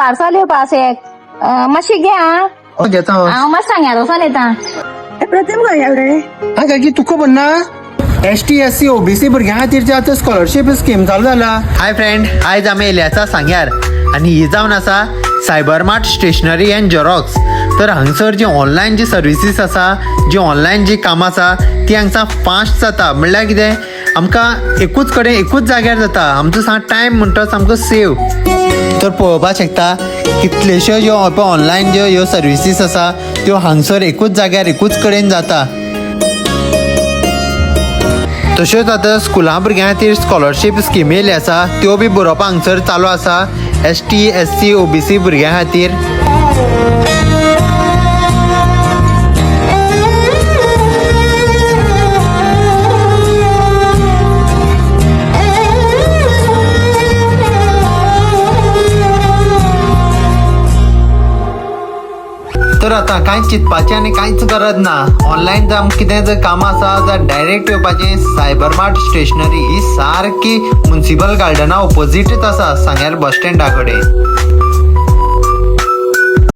Parcel येवपा आसा एक. मातशें घे आं. घेता. हांव मातशें सांग्यार वचोन येता. प्रथम खंय गेलो रे? हा काकी, तुका खबर ना? ST, SC, OBC भुरग्यां खातीर जे आतां स्कॉलरशीप स्कीम चालू जाला. हाय फ्रेंड, आयज आमी येयले आसा सांग्यार आनी ही जावन आसा cyber mart stationery and xerox. तर हांगसर जी ऑनलायन जी सर्विसीस आसा, जी ऑनलायन जी कामां आसा ती हांगसर फास्ट जाता. म्हणल्यार कितें, आमकां एकूच कडेन एकूच जाग्यार जाता. आमचो सामको टायम म्हणटा सामको सेव. तर पळोवपाक शकता कितल्योश्यो ज्यो ऑनलायन ज्यो ह्यो सर्विसीस आसा त्यो हांगसर एकूच जाग्यार एकूच कडेन जाता. तश्योच आतां स्कुलां भुरग्यां खातीर स्कॉलरशीप स्किमी येयल्ली आसा, त्यो बी बरोवपाक हांगसर चालू आसा ST, SC, OBC भुरग्यां खातीर. तर आतां कांयच चिंतपाचें आनी कांयच गरज ना. ऑनलायन जर आमकां कितें जर कामां आसा जाल्यार डायरेक्ट येवपाचें सायबर मार्ट स्टेशनरी. ही सारकी मुन्सिपल गार्डना ओपोजीटच आसा सांग्यार बस स्टँडा कडेन.